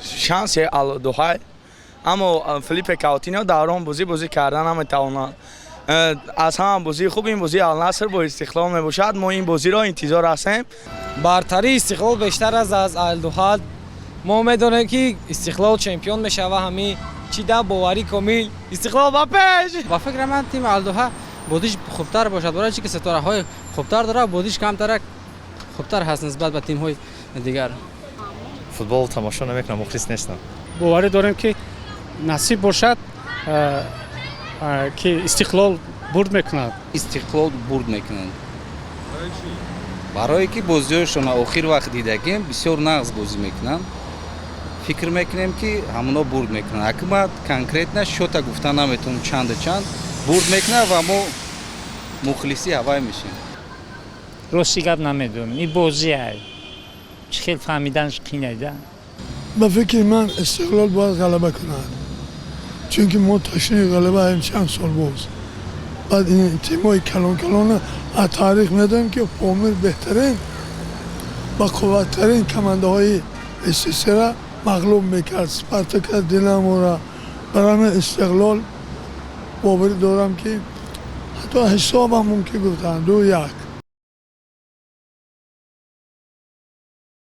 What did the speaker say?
Шанси Ал-Духайл, аммо Филиппе Каутино дар он бозӣ бозӣ карда наметавонад. Аз ҳама бозии хуб ин бозии Ал-Наср бо Истиқлол мебошад. Мо ин бозиро интизор ҳастем. Бартарии Истиқлол бештар аст аз Алдухал. Мо медонем, ки Истиқлол чемпион мешава. Ҳамин чӣ да боварӣ комил, Истиқлол ба пеш. Ба фикри ман, тими Алдуҳа бозиш хубтар бошад, барои чи ки ситораҳои хубтар дорад, бозиш камтарак хубтар ҳаст нисбат ба тимҳои дигар. Футбол тамошо намекунам, мухлис нестам. Боварӣ дорем, ки насиб бошад, ки Истиқлол бурд мекунад. Истиқлол бурд мекунанд, барое ки бозиҳояшона охир вақт дидагем, бисёр нағз бозӣ мекунанд. Фикр мекунем, ки ҳамоно бурд мекунанд. Аки ма конкретно счёта гуфта наметавонам, чанду чанд бурд мекунад, ва мо мухлиси ҳавай мешем. Рости гап, намедонам. Ин бозиай чӣ хел фаҳмиданаш қинайда. Ба фикри ман, Истиқлол бояд ғалаба кунад, чунки мо ташнаи ғалабаем чанд сол боз. Баъд ин тимҳои калон калона аз таърих медонем, ки Помир беҳтарин ба қувваттарин командаҳои СССРа мағлуб мекард, Спартака, Динамора. Барои ҳамин Истиқлол, боварӣ дорам, ки ҳатто ҳисобам мумкин гуфтанд 2-1.